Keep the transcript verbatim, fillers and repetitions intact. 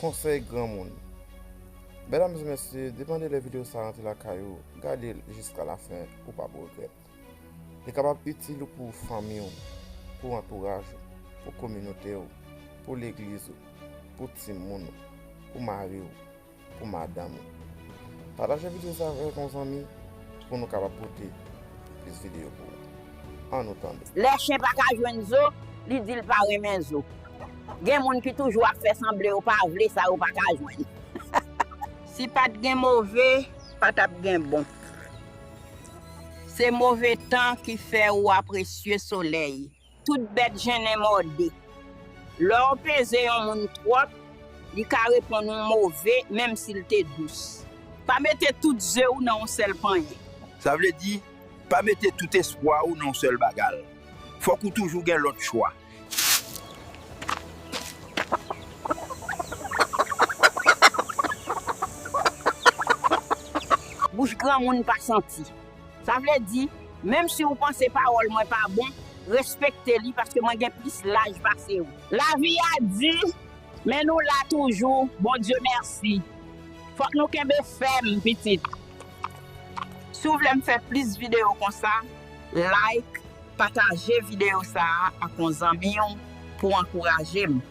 Konsèy granmoun. Medam e mesye, depann de lè videyo sa rantre lakay ou, gade l jiska lafen, ou p ap regrèt. Li kapab itil ou pou fanmi w, pou antouraj ou, pou kominote w, pou legliz ou, pou timoun ou, pou mari w, pou madanm ou. Pataje videyo sa avèk yon zanmi pou nou kapab pote plis videyo pou ou. Ann nou tande. Lè chen pa ka jwenn zo, li di l pa renmen zo. Gen moun ki toujou ap fè sanble yo pa vle sa yo pa ka jwenn. Si pa t gen move, pa t ap gen bon. Se move tan ki fè ou apresye solèy. Tout bèt jennen mòde. Lè w peze yon moun twòp, li ka reponn ou move, menm si l te dous. Pa mete tout ze w nan yon sèl panyen. Sa vle di, pa mete tout espwa w nan yon sèl bagal. Fòk ou toujou gen lòt chwa. Bouch granmoun pa santi. Sa vle di, menm si w panse pawòl mwen pa bon, respekte li paske mwen gen plis laj pase w. Lavi a di, men nou la toujou, Bondye mèsi. Fòk nou kenbe fèm, pitit. Si w vle m fè plis videyo konsa, like, pataje videyo sa a ak yon zanmi w pou ankouraje m.